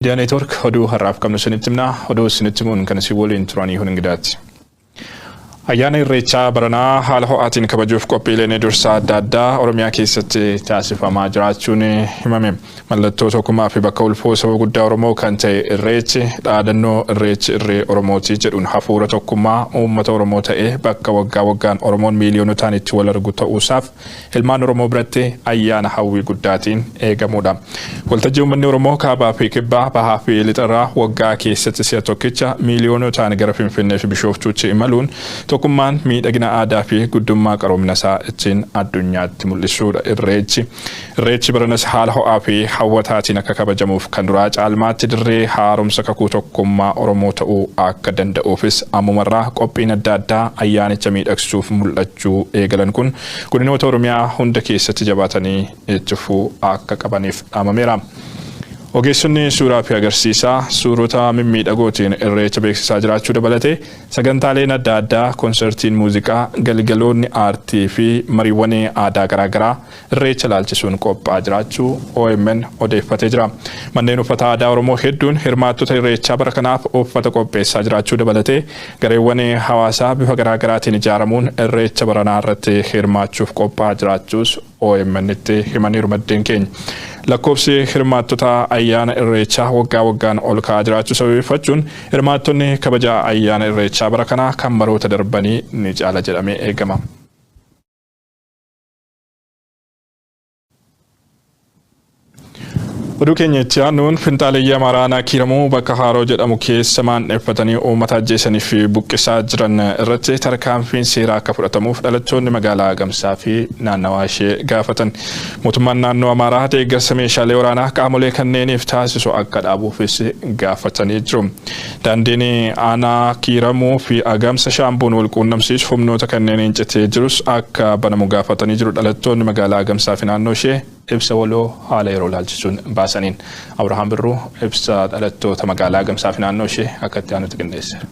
Miidiyaa Neetwoork oduu har'aaf qabnu isinitti himna. Oduu isinitti himuun kan isin waliin turanii hun Ingidaati. Ayyaana Irreechaa baranaa haala ho'aatiin kabajuuf qophiileen dursaa adda addaa Oromiyaa keessatti taasifamaa jiraachuun himame. Mallattoo tokkummaa fi bakka ulfoo saba guddaa Oromoo kan ta'e Irreechi dhaadannoo Irreechi irree Oromooti jedhuun hafuura tokkummaa uummata Oromoo ta'ee bakka waggaa waggaan Oromoon miiliyoonotaan itti wal argu ta'uusaaf ilmaan Oromoo biratti ayyaana hawwii guddaatiin eegamuudha. Waltajjii uummanni Oromoo kaabaa fi kibbaa, bahaa fi lixarraa waggaa keessatti si'a tokkicha miiliyoonotaan gara Finfinnee fi Bishooftuutti imaluun tokkummaan miidhagina aadaa fi guddummaa qaroomina isaa ittiin addunyaatti mul'isuudha Irreechi. Irreechi baranas haala ho'aa fi hawwataatiin akka kabajamuuf kan duraa caalmaatti dirree haaromsa kakuu tokkummaa Oromoo ta'uu akka danda'uufis ammumarraa qophiin adda addaa ayyaanicha miidhagsuuf mul'achuu eegalan kun godinoota Oromiyaa hunda keessatti jabaatanii itti fufuu akka qabaniif dhaamameera. Ogeessonni suuraa fi agarsiisaa suurota mimmiidhagootiin Irreecha beeksisaa jiraachuu dabalatee sagantaaleen adda addaa, konsertiin muuziqaa, galgaloonni aartii fi mariiwwan aadaa garaagaraa Irreecha ilaalchisuun qophaa'aa jiraachuu omn odeeffatee jira. Manneen uffata aadaa Oromoo hedduun hirmaattota Irreechaa bara kanaaf uffata qopheessaa jiraachuu dabalatee gareewwan hawaasaa bifa garaagaraatiin ijaaramuun Irreecha baranaa irratti hirmaachuuf qophaa'aa jiraachuus OMN'tti himaniiru maddeen keenya. Lakkoofsi hirmaattota ayyaana Irreechaa waggaa waggaan ol ka'aa jiraachuu sababeeffachuun hirmaattonni kabaja ayyaana Irreechaa bara kanaa kan baroota darbanii ni caala jedhamee eegama. Oduu keenya itti aanuun finxaaleyyii Amaaraa aanaa Kiiramuu bakka Haaroo jedhamu keessa maandheeffatanii uummata ajjeesanii fi buqqisaa jiran irratti tarkaanfiin seeraa akka fudhatamuuf dhalattoonni magaalaa Agamsaa fi naannawaa ishee gaafatan. Mootummaan naannoo Amaaraa deeggarsa meeshaalee waraanaa qaamolee kanneeniif taasisu akka dhaabuufis gaafatanii jiru. Daandiin aanaa Kiiramuu fi Agamsa Shaambuun wal quunnamsiisu humnoota kanneeniin citee jirus akka banamu gaafatanii jiru dhalattoonni magaalaa Agamsaa fi naannoo ishee ibsa waloo haala yeroo ilaalchisuun baasaniin. Abrahaam Birruu ibsa dhalattoota magaalaa Agamsaa fi naannoo ishee akka itti aanutti qindeesseera.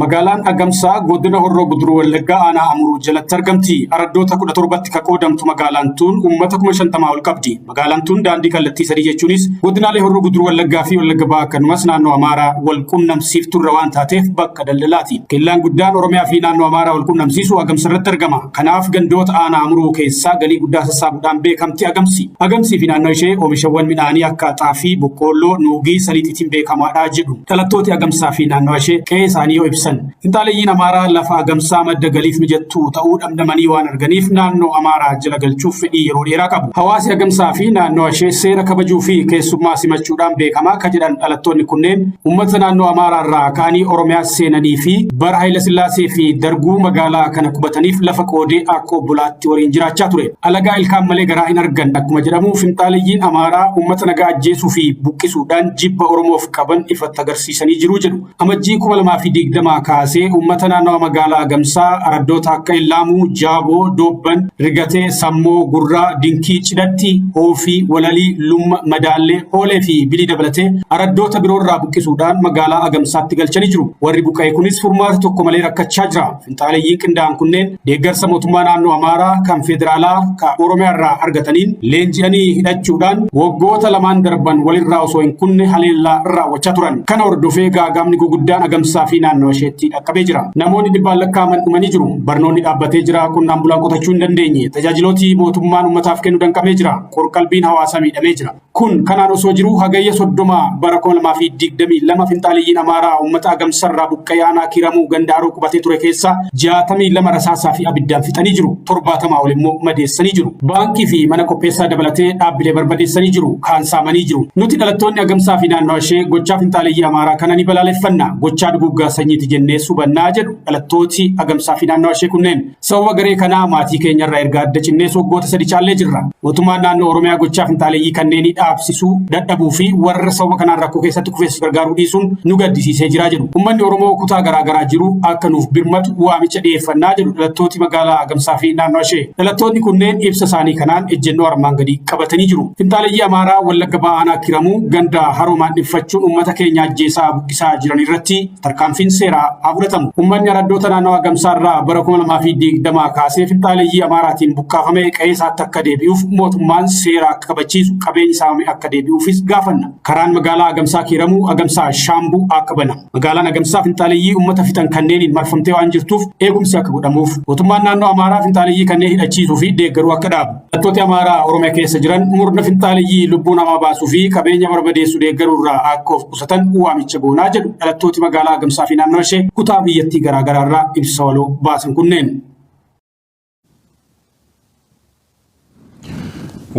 Magaalaan Agamsaa godina Horroo Guduruu Wallaggaa aanaa Amuruu jalatti argamti. Araddoota 17tti ka qoodamtu magaalaan tun uummata 50,000 ol qabdi. Magaalaan tun daandii kallattii sadii jechuunis godinaalee Horroo Guduruu Wallaggaa fi Wallagga Bahaa akkanumas naannoo Amaaraa wal qunnamsiifturra waan taateef bakka daldalaati. Kellaan guddaan Oromiyaa fi naannoo Amaaraa wal qunnamsiisu Agamsa irratti argama. Kanaaf gandoota aanaa Amuruu keessaa galii guddaa sassaabuudhaan beekamti Agamsi. Agamsii fi naannoo ishee oomishawwan midhaanii akka xaafii, boqqoolloo, nuugii, saliixiitiin beekamaadha jedhu. Dhalattooti Agamsaa fi naannawa ishee qe'ee isaanii yoo ibsan, finxaaleyyiin Amaaraa lafa Agamsaa madda galiif mijattuu ta'uu dhamdhamanii waan arganiif naannoo Amaaraa jala galchuuf fedhii yeroo dheeraa qabu. Hawaasi Agamsaa fi naannawa ishee seera kabajuu fi keessummaa simachuudhaan beekama ka jedhan dhalattoonni kunneen, uummata naannoo Amaaraa irraa ka'anii Oromiyaa seenanii fi bara Hayilasillaasee fi Darguu magaalaa kana qubataniif lafa qoodee akka obbolaatti waliin jiraachaa ture. Alagaa ilkaan malee garaa hin argan akkuma jedhamu finxaaleyyiin Amaaraa uummata nagaa ajjeesuu fi buqqisuudhaan jibba Oromoof qaban ifatti agarsiisanii jiru jedhu. Amajjii 2020 kaasee uummata naannawa magaalaa Agamsaa araddoota akka Illaamuu, Jaaboo, Doobban, Rigatee, Sammoo, Gurraa, Dinkii, Cidhatti, Hoofii, Walalii, Lumma, Madaallee, Hoolee fi Bilii dabalatee araddoota biroorraa buqqisuudhaan magaalaa Agamsaatti galchanii jiru. Warri buqqa'e kunis furmaata tokko malee rakkachaa jira. Finxaaleyyiin qindaa'an kunneen deeggarsa mootummaa naannoo Amaaraa kan federaalaa ka Oromiyaa irraa argataniin leenji'anii hidhachuudhaan waggoota lamaan darban walirraa osoo hin kunne haleellaa raawwachaa turan. Kana hordofee gaagaamni guguddaan Agamsaa fi naannoo isheetti dhaqqabee jira. Namoonni dhibbaan lakkaa'aman dhumanii jiru. Barnoonni dhaabbatee jira. Qonnaan bulaan qotachuu hin dandeenye. Tajaajilooti mootummaan uummataaf kennu danqamee jira. Qorqalbiin hawaasaa miidhamee jira. Kun kanaan osoo jiruu Hagayya 30 bara 2022 finxaaleyyiin Amaaraa uummata Agamsarraa buqqa'ee aanaa Kiiramuu ganda Haroo qubatee ture keessaa 62 rasaasaa fi abiddaan fixanii jiru. 70 ol immoo madeessanii jiru. Baankii fi mana qopheessaa dabalatee dhaabbilee barbadeessanii jiru. Kaan saamanii jiru. Nuti dhalattoonni Agamsaa fi naannawa ishee gochaa finxaaleyyii Amaaraa kana ni balaaleffanna. Gochaa duguuggaa sanyiiti jennee subannaa jedhu dhalattooti Agamsaa fi naannawa ishee kunneen. Sababa garee kanaa maatii keenyarraa erga adda cinnees waggoota sadi caallee jirra. Mootummaan naannoo Oromiyaa gochaa finxaaleyyii kanneenii dhaabsisuu dadhabuu fi warra sababa kanaan rakkoo keessatti kufes gargaaruu dhiisuun nu gaddisiisee jira jedhu. Uummanni Oromoo kutaa garaa garaa jiru akka nuuf birmatu waamicha dhiyeeffannaa jedhu dhalattooti magaalaa Agamsaa fi naannoo ishee. Dhalattoonni kunneen ibsa isaanii kanaan ejjennoo armaan gadii qabatanii jiru. Finxaaleyyii Amaaraa Wallagga Bahaa Aanaa Kiramuu ganda Haroo maandheffachuun uummata keenya ajjeesaa buqqisaa jiran irratti tarkaanfiin seeraa seeraa haa fudhatamu. Uummanni araddoota naannawaa Agamsaa irraa bara 2020 kaasee finxaaleeyyii Amaaraatiin buqqaafamee qe'ee isaatti akka deebi'uuf mootummaan seera akka kabachiisu, qabeenyi saamame akka deebi'uufis gaafanna. Karaan magaalaa Agamsaa Kiiramuu, Agamsaa Shaambuu akka banamu. Magaalaan Agamsaa finxaaleeyyii uummata fixan kanneeniin marfamtee waan jirtuuf eegumsi akka godhamuuf. Mootummaan naannoo Amaaraa finxaaleeyyii kanneen hidhachiisuu fi deeggaruu akka dhaabu. Hidhattooti Amaaraa Oromiyaa keessa jiran murna finxaaleeyyii lubbuu namaa baasuu fi qabeenya barbadeessu deeggaruu irraa akka of qusatan waamicha goonaa jedhu dhalattooti magaalaa Agamsaa fi naannoo ishee kutaa biyyattii garaagaraa irraa ibsa waloo baasan kunneen.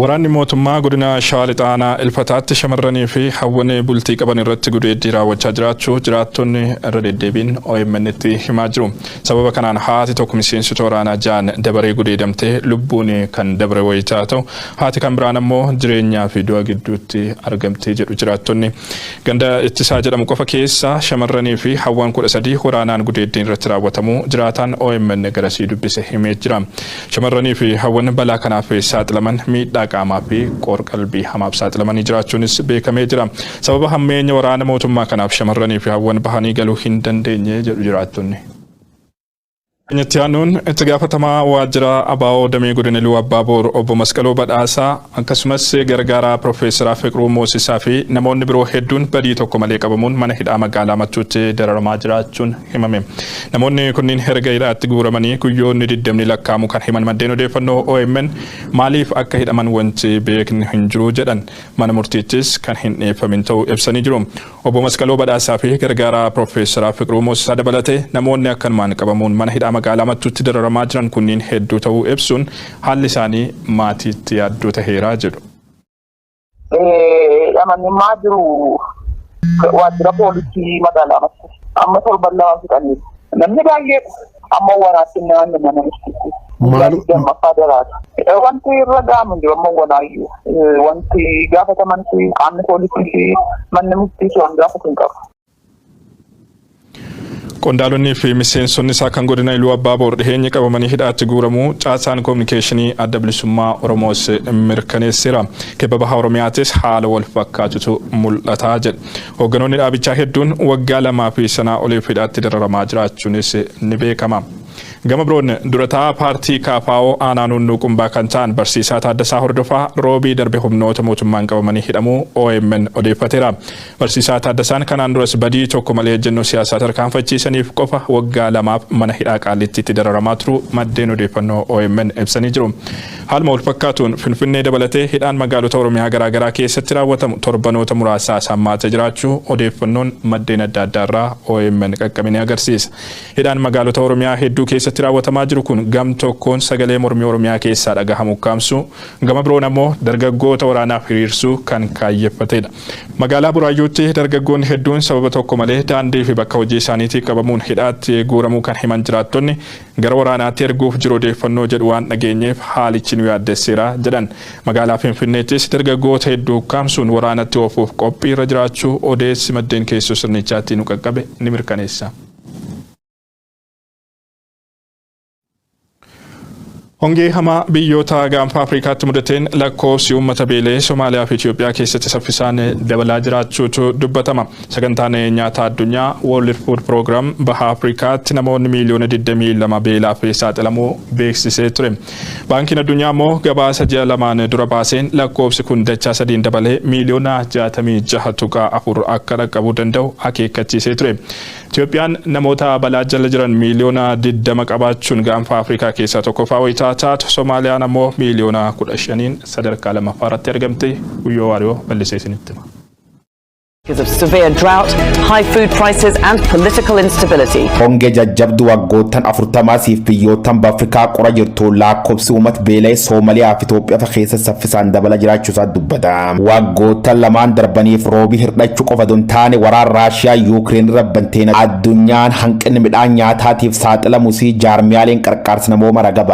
Waraanni mootummaa godina Shawaa Lixaa Aanaa Ilfataatti shamarranii fi hawwan bultii qaban irratti gudeeddii raawwachaa jiraachuu jiraattonni irra deddeebiin OMN'tti himaa jiru. Sababa kanaan haati tokko miseensota waraanaa ja'an dabaree gudeedamtee lubbuun kan dabre wayitaa ta'u, haati kan biraan ammoo jireenyaa fi du'a gidduutti argamtee jedhu jiraattonni. Ganda Ittisaa jedhamu qofa keessa shamarranii fi hawwan 13 waraanaan gudeeddiin irratti raawwatamuu jiraataan OMN garasii dubbise himee jira. Shamarranii fi hawwan balaa kanaaf saaxilaman miidhaa qaamaa fi qoor-qalbii hamaaf saaxilamanii jiraachuunis beekamee jira. Sababa hammeenya waraana mootummaa kanaaf shamarranii fi hawwan bahanii galuu hin dandeenye jedhu jiraattonni. Itti aanuun itti gaafatamaa waajjira ABO damee godina Iluu Abbaa Boor obbo Masqaluu Badhaasaa akkasumas gargaaraa Piroofeesaraa Fiqruu Moosisaa fi namoonni biroo hedduun badii tokko malee qabamuun mana hidhaa magaalaa Mattuutti dararamaa jiraachuun himame. Namoonni kunniin erga hidhaatti guuramanii guyyoonni 20 lakkaa'amu kan himan maddeen odeeffannoo OMN, maaliif akka hidhaman wanti beeknu hin jiru jedhan. Mana murtiittis kan hin dhiyeeffamin ta'uu ibsanii jiru. Obbo Masqaluu Badhaasaa fi gargaaraa Piroofeesaraa Fiqruu Moosisaa dabalatee namoonni akkanumaan qabamuun mana hidhaa magaalaa Mattuutti dararamaa jiran kunniin hedduu ta'uu ibsuun haalli isaanii maatiitti yaaddoo taheera jedhu. Hidhamanii jiru waajjira poolisii magaalaa Mattuu. Amma torban 2 fixaniiru. Namni baay'ee amma waraatti naanno mana murtiitti. Maal? Lammaffaa daraata. Wanti irra ga'amu jiru amma wanaayyuu. Wanti gaafataman qaamni poolisii fi manni murtii waan gaafatu hin qabu. Qondaalonni fi miseensonni isaa kan godina Iluu Abbaa Boor dhiheenya qabamanii hidhaatti guuramuu caasaan koominikeeshinii Adda Bilisummaa Oromoos mirkaneesseera. Kibba Baha Oromiyaatis haala wal fakkaatutu mul'ataa jedhe. Hoogganoonni dhaabichaa hedduun waggaa 2 fi sanaa oliif hidhaatti dararamaa jiraachuunis ni beekama. Gama biroon durataa paartii KFO aanaa Nuunnuu Qumbaa kan ta'an Barsiisaa Taaddasaa Hordofaa roobii darbe humnoota mootummaan qabamanii hidhamuu OMN odeeffateera. Barsiisaa Taaddasaan kanaan duras badii tokko malee ejjennoo siyaasaa tarkaanfachiisaniif qofa waggaa 2f mana hidhaa Qaallittiitti dararamaa turuu maddeen odeeffannoo OMN ibsanii jiru. Haaluma walfakkaatuun Finfinnee dabalatee hidhaan magaalota Oromiyaa garaagaraa keessatti raawwatamu torbanoota muraasaa hammaatee jiraachuu odeeffannoon maddeen adda addaa irraa OMN qaqqabe ni agarsiisa. Hidhaan magaalota Oromiyaa hedduu keessatti raawwatamaa jiru kun gam tokkoon sagalee mormii Oromiyaa keessaa dhagahamu ukkaamsuu, gama biroon ammoo dargaggoota waraanaaf hiriirsuu kan kaayyeffatedha. Magaalaa Buraayyuutti dargaggoonni hedduun sababa tokko malee daandii fi bakka hojii isaaniitii qabamuun hidhaatti guuramuu kan himan jiraattonni, gara waraanaatti erguuf jiru odeeffannoo jedhu waan dhageenyeef haalichi nu yaaddesseera jedhan. Magaalaa Finfinneettis dargaggoota hedduu ukkaamsuun waraanatti oofuuf qophiirra jiraachuu odeessi maddeen keessoo sirnichaatti nu qaqqabe ni mirkaneessa. Hongee hamaa biyyoota gaanfa Afrikaatti mudateen lakkoofsi uummata beela'ee Somaaliyaa fi Itoophiyaa keessatti saffisaan dabalaa jiraachuutu dubbatama. Sagantaan nyaata addunyaa World Food Program baha Afrikaatti namoonni miiliyoona 22 beelaaf saaxilamuu beeksisee ture. Baankiin addunyaa immoo gabaasa ji'a 2n dura baaseen lakkoofsi kun dachaa sadiin dabalee miiliyoona 66.4 akka dhaqqabuu danda'u akeekkachiisee ture. Itoophiyaan namoota balaa jala jiran miiliyoona 20 qabaachuun gaanfa Afrikaa keessaa tokkoffaa wayitaa taatu, Somaaliyaan ammoo miiliyoona 15n sadarkaa lammaffaa irratti argamti. Guyyoo Waariyoo bal'isee isinitti hima. Because of severe drought, high food prices and political instability. Hongee jajjabdu waggoottan 40 siif biyyoottan Afrikaa qora jirtu lakkoofsi uummata beela'ee Soomaliyaa fi Itoophiyaa keessa saffisaan dabala jiraachuu isaa dubbata. Waggoottan 2n darbaniif roobii hirdhachuu qofa don taane waraan Raashiyaa Yuukireen irra banteen addunyaan hanqinni midhaan nyaataatiif saaxilamus jaarmiyaaleen qarqaarsa namooma raga.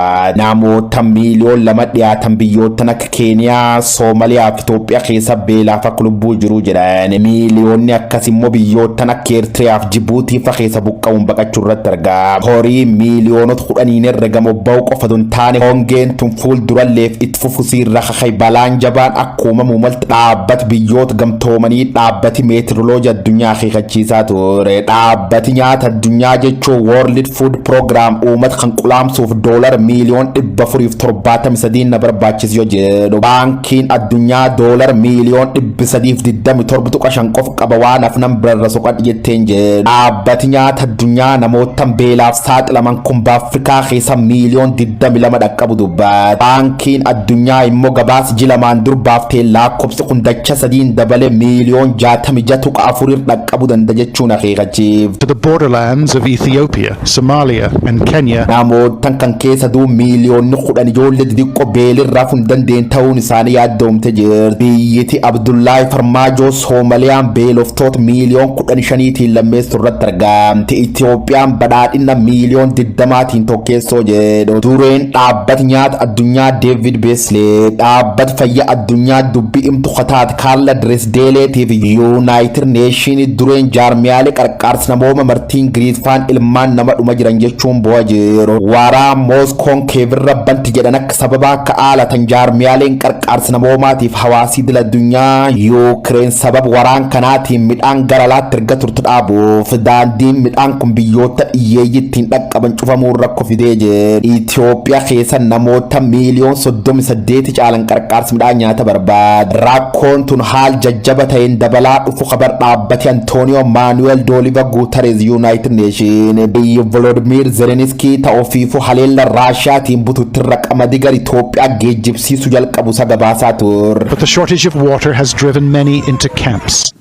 Namoota miiliyoon 2 dhiyaatan biyyoottan akka Keeniyaa, Soomaliyaa fi Itoophiyaa keessa beelaaf akka lubbuu jiru jedhan. Miiliyoonni akkas immoo biyyoottan akka Eertiriyaa fi Jibuutii fa keessa buqqa'uun baqachuu irratti argama. Horii miiliyoonota 10n herregamu ba'u qofa tun taane, hongeen tun fuulduralleef itti fufusiirra kakay balaan jabaan akka uumamu malti dhaabbati Biyyoota Gamtoomanii, dhaabbati meetiroloojii addunyaa akeekachiisaa ture. Dhaabbati nyaata addunyaa jechuun World Food Program uummata kan qulaamsuuf doolara miiliyoon 473 na barbaachisu yoo jedhu, baankiin addunyaa doolara miiliyoon 327.5 qofa qaba, waan hafnan birarra soqadhi jetteen jedhu. Dhaabbati nyaata addunyaa namootan beelaaf saaxilaman kun Afrikaa keessa miiliyoon 22 dhaqqabu dubbata. Baankiin addunyaa immoo gabaasa ji 2n dur baaftee lakkoofsi kun dacha sadiin dabale miiliyoon 66.4 dhaqqabuu danda'a jechuun akeekachiif. To the borderlands of Ethiopia, Somalia, and Kenya. Namootan kan keessa duu miiliyoonni 10 ijoollee xixiqqoo beelirraa hin dandeenye ta'uun isaanii yaaddoomte jirti. Biyyiti Abdullaahi Farmaajoo Soomaliyaan beeloftoota miiliyoon 15tiin lammeessu irratti argamti. Itoophiyaan badhaadhina miiliyoon 20tiin tokkeessoo jedhu. Dureen dhaabbata nyaata addunyaa David Beasley, dhaabbata fayyaa addunyaa dubbii himtu kataat Kaarla Dresdeeleetiif United Nation dureen jaarmiyaalee qarqaarsa namooma Martiin Giriisfaan ilmaan nama dhuma jiran jechuun bu'aa jiru. Waraa Mooskoon Keevirra banti jedhan akka sababa akka aalatan jaarmiyaaleen qarqaarsa namoomaatiif hawaasii idil addunyaa Yuukireen sababa waraan kanaatiin midhaan gara alaatti erga turtu dhaabuuf daandiin midhaan kun biyyoota dhiyyeeyyii ittiin dhaqqaban cufamuun rakkoo fidee jedhu. Itoophiyaa keessa namoota miiliyoon 38 caalan qarqaarsa midhaan nyaata barbaada. Rakkoon tun haal jajjaba ta'een dabalaa dhufu kabar dhaabbati Antooniyoo Maanuweel Dooliva Guutarez United Nation biyya Volodimiir Zelenskii ta'uu ofiifuu haleella Raashiyaatiin bututtirra qamadii gara Itoophiyaa geejjibsiisuu jalqabu isa gabaasaa ture. But the shortage of water has driven many into camps.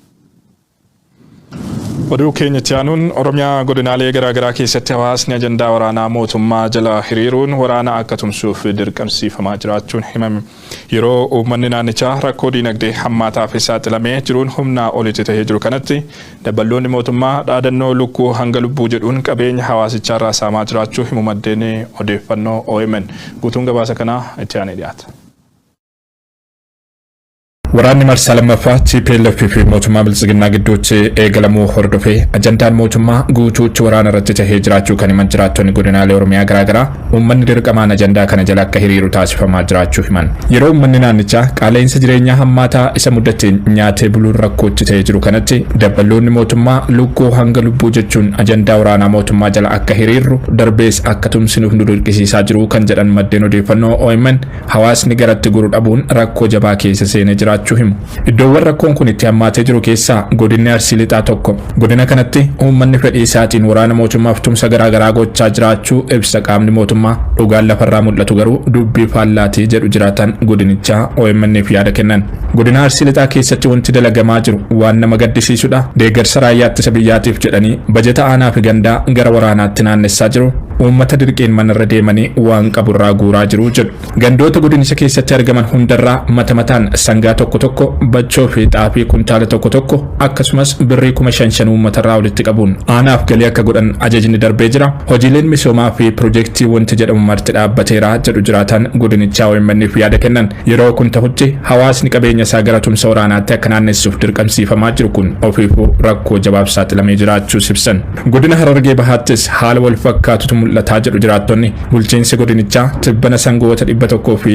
Oduu keenyatti aanuun, Oromiyaa godinaalee garaagaraa keessatti hawaasni ajandaa waraanaa mootummaa jala hiriiruun waraana akka tumsuuf dirqamsiifamaa jiraachuun himame. Yeroo uummanni naannichaa rakkoo diinagdee hammaataaf saaxilamee jiruun humnaa olitti tahee jiru kanatti, dabballoonni mootummaa dhaadannoo "lukkuu hanga lubbuu" jedhuun qabeenya hawaasichaarraa saamaa jiraachuu himu maddeen odeeffannoo OMN. Guutuun gabaasa kanaa itti aanee dhiyaata. Waraanni marsaa lammaffaa TPLF fi mootummaa Biltsiginnaa gidduutti eegalamuu hordofee ajandaan mootummaa guutuutti waraana irratti tahee jiraachuu kan himan jiraattonni godinaalee Oromiyaa garaagaraa, uummanni dirqamaan ajandaa kana jala akka hiriiru taasifamaa jiraachuu himan. Yeroo uummanni naannichaa qaala'insa jireenyaa hammaataa isa mudateen nyaatee buluun rakkootti ta'ee jiru kanatti, dabballoonni mootummaa "lukkuu hanga lubbuu" jechuun ajandaa waraanaa mootummaa jala akka hiriirru, darbees akka tumsinuuf nu dirqisiisaa jiru kan jedhan maddeen odeeffannoo OMN, hawaasni garatti guru dhabuun rakkoo jabaa keessa seenee jiraachuu himu. Iddoowwan rakkoon kun itti hammaatee jiru keessaa godinni Arsii Lixaa tokko. Godina kanatti uummanni fedhii isaatiin waraana mootummaaf tumsa garaagaraa gochaa jiraachuu ibsa qaamni mootummaa. Dhugaan lafarraa mul'atu garuu dubbii faallaatii jedhu jiraatan godinichaa OMN'f yaada kennan. Godina Arsii Lixaa keessatti wanti dalagamaa jiru waan nama gaddisiisudha. Deeggarsa raayyaa ittisa biyyaatiif jedhanii bajeta aanaa fi gandaa gara waraanaatti naannessaa jiru. Uummata dirqiin manarra deemanii waan qaburraa guuraa jiru jedhu. Gandoota godinicha keessatti argaman hundarraa mata mataan sangaa tokko tokko, bachoo fi xaafii kuntaala tokko tokko, akkasumas birrii 5000 uummatarraa walitti qabuun aanaaf galii akka godhan ajajni darbee jira. Hojiileen misoomaa fi piroojeektii wanti jedhamu marti dhaabbateera jedhu jiraatan godinichaa OMN'f yaada kennan. Yeroo kun ta'utti hawaasni qabeenya isaa gara tumsa waraanaatti akka naannessuuf dirqamsiifamaa jiru kun ofiifuu rakkoo jabaaf saaxilamee jiraachuu ibsan. Godina Harargee Bahaattis haala wal fakkaatutu mul'ataa jedhu jiraattonni. Bulchiinsi godinichaa tibbana sangoota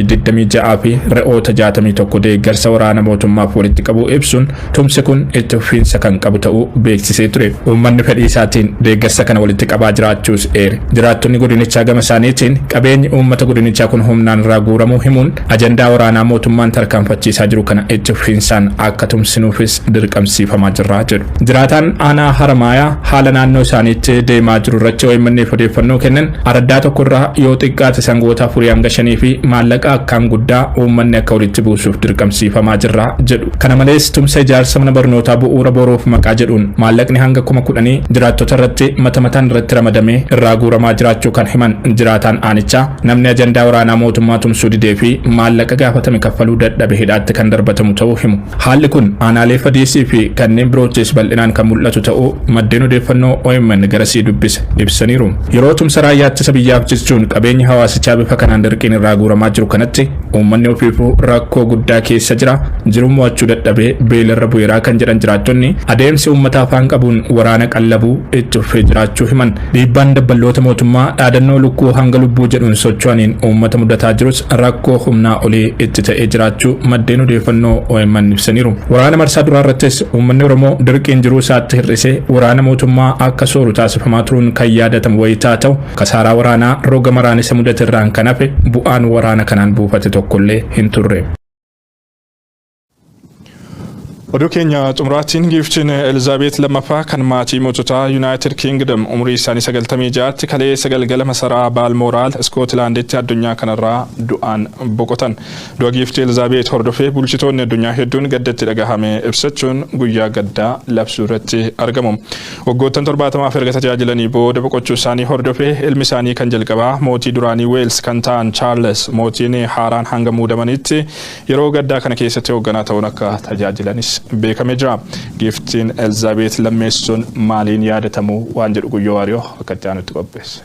126 fi re'oota 61 deeggarsa waraana mootummaaf walitti qabuu ibsuun tumsi kun itti fufiinsa kan qabu ta'uu beeksisee ture. Uummanni fedhii isaatiin deeggarsa kana walitti qabaa jiraachuus eere. Jiraattonni godinichaa gama isaaniitiin qabeenyi uummata godinichaa kun humnaan irraa guuramuu himuun ajandaa waraanaa mootummaan tarkaanfachiisaa jiru kana itti fufiinsaan akka tumsinuufis dirqamsiifamaa jirra jedhu. Jiraataan aanaa Haramaayaa haala naannoo isaaniitti deemaa jiru irratti OMN'f odeeffannoo kennan, araddaa tokkorraa yoo xiqqaate sangoota afurii hanga shanii fi maallaqa akkaan guddaa uummanni akka walitti buusuuf dirqamsiifamaa jirra jedhu. Kana malees tumsa ijaarsa mana barnootaa bu'uura boruuf maqaa jedhuun maallaqni hanga 10,000 jiraattota irratti mata mataan irratti ramadamee irraa guuramaa jiraachuu kan himan jiraataan aanichaa, namni ajandaa waraanaa mootummaa tumsuu didee fi maallaqa gaafatame kaffaluu dadhabe hidhaatti kan darbatamu ta'uu himu. Haalli kun aanaalee Fadiisii fi kanneen biroottis bal'inaan kan mul'atu ta'uu maddeen odeeffannoo OMN garasii dubbise ibsaniiru. Yeroo tumsa raayyaa ittisa biyyaaf jechuun qabeenyi hawaasichaa bifa kanaan dirqiin irraa guuramaa jiru kanatti uummanni ofiifuu rakkoo guddaa keessa jira. Jiruu mo'achuu dadhabee beelarra bu'eeraa kan jedhan jiraattonni, adeemsi uummata afaan qabuun waraana qallabuu itti fufee jiraachuu himan. Dhiibbaan dabballoota mootummaa dhaadannoo lukkuu hanga lubbuu jedhuun socho'aniin uummata mudataa jirus rakkoo humnaa olii itti ta'ee jiraachuu maddeen odeeffannoo OMN ibsaniiru. Waraana marsaa duraa irrattis uummanni Oromoo dirqiin jiruu isaatti hir'isee waraana mootummaa akka sooru taasifamaa turuun kan yaadatamu wayitaa ta'u, kasaaraa waraanaa roga maraan isa mudate irraan kan hafe bu'aan waraana kanaan buufate tokkollee hin turre. Oduu keenya xumuraatiin, giiftiin Elizaabeet lammaffaa kan maatii moototaa Yuunaayitid Kingdom umurii isaanii 96tti kaleessa galgala masaraa Baalmooraal Iskootilaanditti addunyaa kanarraa du'aan boqotan. Du'a giiftii Elizaabeet hordofee bulchitoonni addunyaa hedduun gaddatti dhagahame ibsachuun guyyaa gaddaa labsuu irratti argamu. Waggoottan 70f erga tajaajilanii booda boqochuu isaanii hordofee ilmi isaanii kan jalqabaa mootii duraanii Weels kan ta'an Chaarles mootiin haaraan hanga muudamanitti yeroo gaddaa kana keessatti hoogganaa ta'uun akka tajaajilanis beekamee jira. Giiftiin Elizaabeet lammeessuun maaliin yaadatamu waan jedhu Guyyoo Waariyoo akka itti aanutti qopheesse.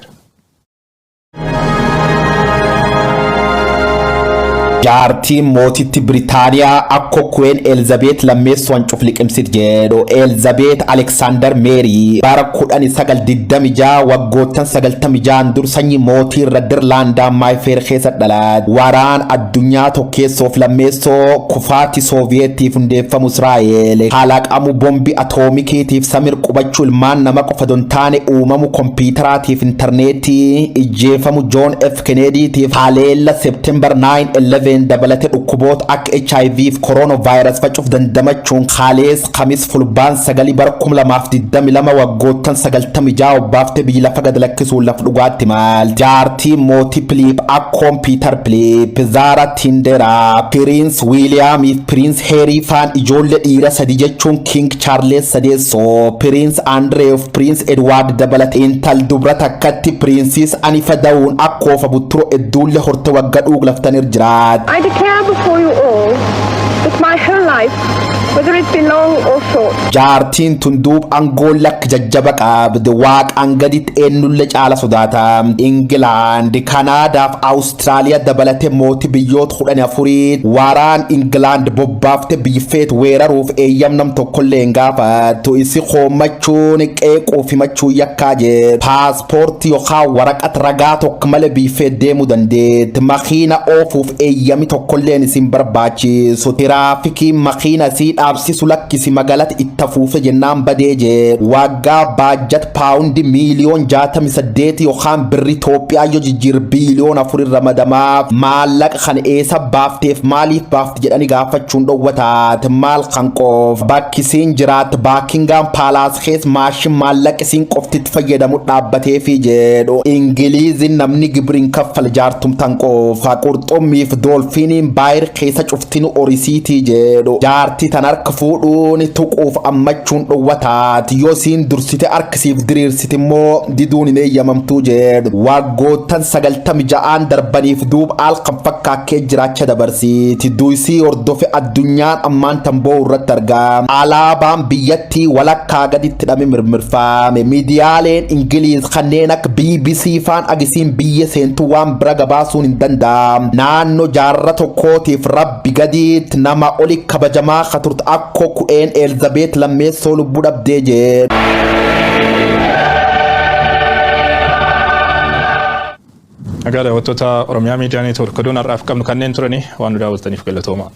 Jaartiin mootitti Biritaaniyaa akka Queen Elizabeth lammeessuun cuf liqimsit jedhu Elizabeth Alexander Mary bara 1926, waggoottan 96 dur, sanyii mootii irra Dirlaandaa Maayfeer keessa dhalate. Waraan addunyaa tokkeessoof lammeessoo, kufaati Sooviyeetiif hundeeffamu Israa'el, kalaqamu bombi atoomikiitiif samir qubachuu ilmaan nama qofa dontaane uumamu kompiitaraatiif intarneetii, ijjeefamu John F. Kennedytiif haleella September 9/11 dabalate dhukkuboota akka HIV fi coronavirus facuuf dandamachuun kalees Kamis Fulbaan 9 bara 2022 waggoottan 96 obbaaftee biyyi lafa gad lakkisuun laf dhugaatti maal. Jaartii mootii Piliip akkoon Piitar Piliip, Zaara Tinderaa, Piriins Wiiliyaamii fi Piriins Heerii faan ijoollee dhiira sadi jechuun King Chaarles sadeessoo, Piriins Andree fi Piriins Edwaard dabalate intal dubra takkatti Piriinsis Anifa da'uun akkoofa butturo hedduullee horte wagga dhuug laftanir jiraat. I declare before you all that my whole life, whether it be long or short, Jaartiin tun duub aangoon lakka jajjaba qabdi. Waaqaan gaditti eenyullee caala sodaata. Ingilaand, Kanaadaaf Awustiraaliyaa dabalate mootii biyyoota 14 waraan Ingilaand bobbaafte biyyifeet weeraruuf eeyyam nam tokkollee hin gaafattu. Isi koommachuun qeequuf himachuu yakkaa jedhu. Paaspoortii yookaan waraqat ragaa tokko malee biyyifeet deemuu dandeetti. Makiina oofuuf eeyyami tokkolleen isin barbaachisu. Tiraafikiin makiina isii dhaabsisu lakkisi magaalatti itti hafuufe jennaan badee jedhu. Waggaa baajat paawundi miiliyoon 68 yookaan birri Itoophiyaa yoo jijjiir biiliyoon 4 ramadamaaf. Maallaqa kan eessa baafteef maaliif baafte jedhanii gaafachuun dhowwataate. Maal kan qoof bakki isiin jiraat Buckingham Palace keessa maashin maallaqa isiin qoftitti fayyadamu dhaabbateefi jedhu. Ingiliizin namni gibiriin kaffal jaartumtan qofa. Qurxummiif doolfiiniin baayir keessa cuftinu orisiitii jedhu. Jaartii tan harka fuudhuun tuquuf ammachuun dhowwataati. Yoo isiin dursite harkisiif diriirsiti immoo diduun hin eeyyamamtuu jedhu. Waggoottan 96n darbaniif duub al kan fakkaakkee jiraacha dabarsiiti. Duysii hordofe addunyaan ammaan tan boo'u irratti argaa. Alaabaan biyyattii walakkaa gaditti hidhame mirmirfame. Miidiyaaleen Ingiliiz kanneen akka BBC faan agisiin biyya seentu waan bira gabaasuun hin danda'am. Naannoo jaarraa tokkootiif rabbi gadiitti nama oli kabajamaa ka turte akkoo Queen Elizabeth lammeessoo lubbuu dhabdee jedhu. Egaa daawwattoota Oromiyaa Miidiyaa Neetwoork, oduun har'aaf qabnu kanneen turanii. Waan nu daawwattaniif galatooma.